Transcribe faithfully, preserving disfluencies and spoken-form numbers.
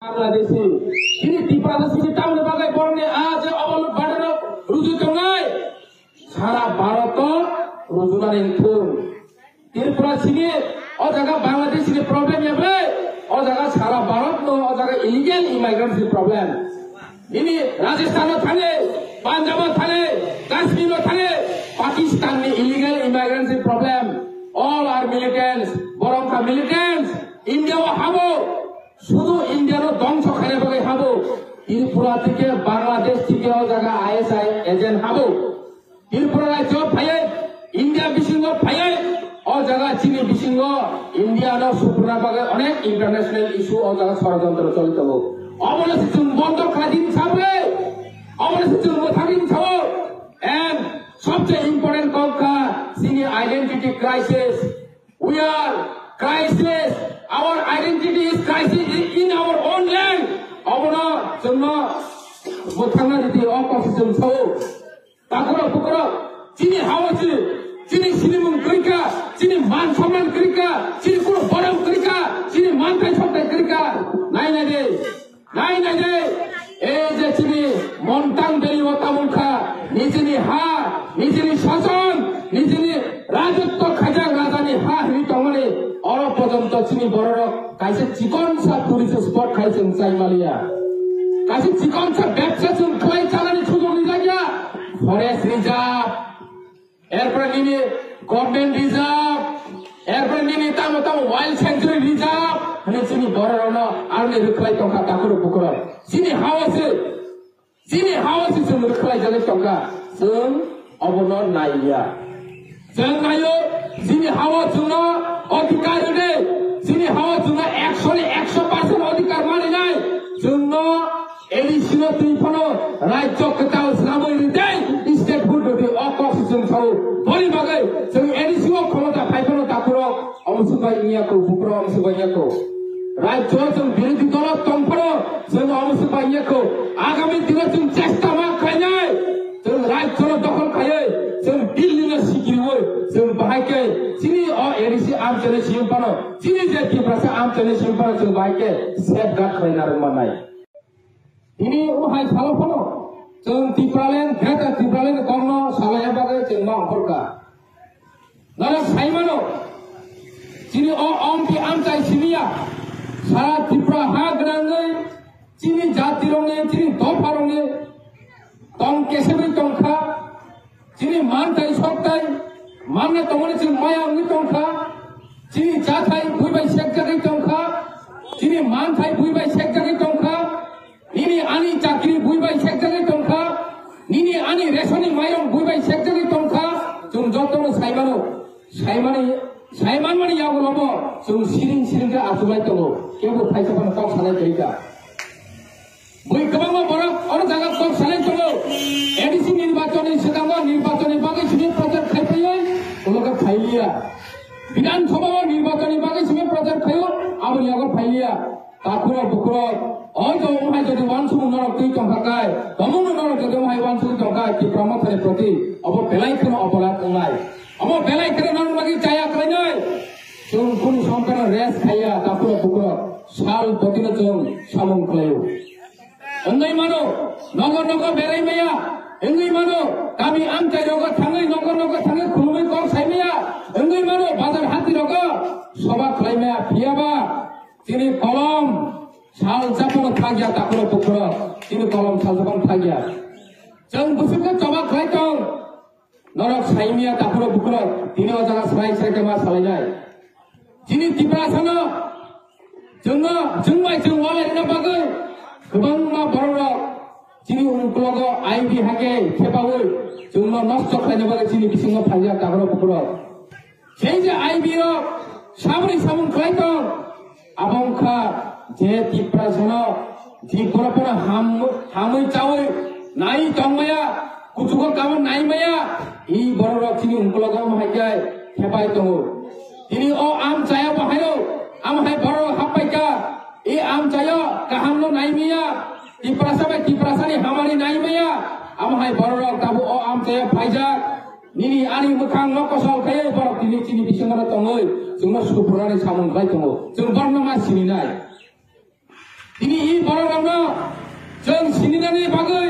Bangladeshi, chini Tiprasa simi tamni bagwi borokni a je obolno badarok rujui tongnai, sara Bharat o rujunani thung. Tripura simi o jaga Bangladesh ni problem ya bai, o jaga sara Bharat no o jaga illegal immigrants ni problem. Nini Rajasthan o thani, Punjab o thani, Kashmir o thani, Pakistan ni illegal immigrants ni problem. All are militants, borok kha militants, India o habo, sudu India no dongso khaina bagwi habo. Tripura thike, Bangladesh thike o jaga I S I agent habo. Tripura rajyo phaiwi, India bisingo phaiwi, o jaga chini bisingo India no supruna bagwi onek international issue o jaga sorojontro choli tongo. Obono se chwng bondo khlai din sabre, obono se chwng mwthang din sao. And sobse important kok kha chini identity crisis. We are crisis. Our identity is crisis in our own land. Obono chwngno mwthangna ridi o kok se chwng sao. Takhurok bukhurok, chini hao se, chini sinimung kwrwikha, chini man somman kwrwikha, chini kunu borom kwrwikha, chini manthai sokthai kwrwikha. Nai nai de, nai nai de. Ei je chini Montang Valley o tamung kha, nijini ha, nijini sason, nijini rajotwo khaijak rajani ha hinwi tongmani, oro porjonto chini bororok kaisa chikonsa tourist spot khai chwng chai maliya. Kaisa chikonsa bebsa chwng khlai chanani sujog rijak ya. Forest reserve, erpore nini government reserve, erpore nini tamo tamo wild sanctuary reserve, hwnwi chini bororokno aroni rwkhlai tongkha takhurok bukhurok. Chini hao se Chini hao se chwng rwkhlai jagwi tongkha, chwng obono naiya. Chwng naio, chini hao chwngno odhikar rwdi, chini hao chwngno ekso ni ekso percent odhikar manwi nai, chwngno A D C no twi phano rajyo kwtal swnamwi rwdi, statehood rwdi, o kok se chwng sao. Boni bagwi chwng A D C o khomota phai phano takhurok, Omo se bai wngya kho, bukhuk omo se bai wngya kho. Rajyo chwng birodhi dolo tong phano chwng omo se bai wngya kho. Agami dino chwng chesta ma khlainai. Chwng rajyo no dokhol khaiwi, chwng Delhi no sikiriwi, chwng bahai khe chini o A D C amchaini simi phano, chini je Tiprasa amchaini simi phano chwng bahai khe safeguard khlaina rwng mannai. Tini o hai salo phano chwng Tipraland, Greater Tipraland kokno salaiya bagwi chwng ma ongkhorkha. Norok saimano, chini o ompi amchai simiya, sara Tripura ha gwnangwi chini jatirokni, chini dopharokni tong kesebwi tongkha. Chini manthai sokthai manna tongmani chini maya wngwi tongkha. Chini chathai bui bai sekjagwi tongkha. Chini manthai bui bai sekjagwi tongkha. Nini ani chakri bui bai sekjagwi tongkha. Nini ani resoni mairong bui bai sekjagwi tongkha. Chwng jotono saimano, saimani, saimanmani yagulobo chwng siring siring khe achuk lai tongo. Kebo phaisa phano kok sanai kwrwi kha. Bui kwbangma borok oro jaga kok sanai tongo. A D C nirbachonni swkango nirbachonni bagwi simi prochar khai phaiwi ulo khe phailiya. Bidhan Sabha o nirbachonni bagwi simi prochar khaio, aboni yago phailiya. Takhurok bukhurok, o to umhai jodi wansukmung norok twi tongkha kai, tomungno norok jodi umhai wansukwi tongkha Tipra Mothani proti, obo belai kheno oporadh wngnai. Obo belai kheno norok lagi chaya khlainai. Chwng kunu sompeno rest khaiya, takhurok bukhurok, sal botino chwng samung khlaio. Wngwi mano, nogo nogo berai maya, wngwi mano, kami amchai rogo thangwi, nogo nogo thangwi khulumwi kok sai maya, wngwi mano, bazar hati rogo soba khlai maya, phiyaba chini kolom sal japano thangya, takhurok bukhurok, chini kolom sal japano thangya. Chwng bwswk khe choba khlai tong. Norok saimya takhurok bukhurok tini o jaga srai srai khe ma salainai. Chini Tiprasano chwngno chwng bai chwng walairina bagwi kwbangma bororok chini uklogo I B hake thepaui chwngno nosto khlaina bagwi chini bisingo phaijak takhurok bukhurok. Sei je I B rok sabri samung khlai tong, abo wngkha je Tiprasano, je borok phano ham-, hamwi chawi nai tongmaya, kuchugo kamo naimaya, i bororok chini uklogo omo hai khe thepai tongo. Tini o amchaya bo haino, amo hai bororok happai kha, i amchayo kahamno naimaya, Tiprasa bai Tiprasani hamari naimaya, amo hai bororok tabuk o amchayo phaijak. Nini ani mwkhang no kosol khe borok tini chini bisingo no tongwi chwngno suprunani samung khlai tongo. Chwng borokno ma sininai. Tini i borok rokno chwng sininani bagwi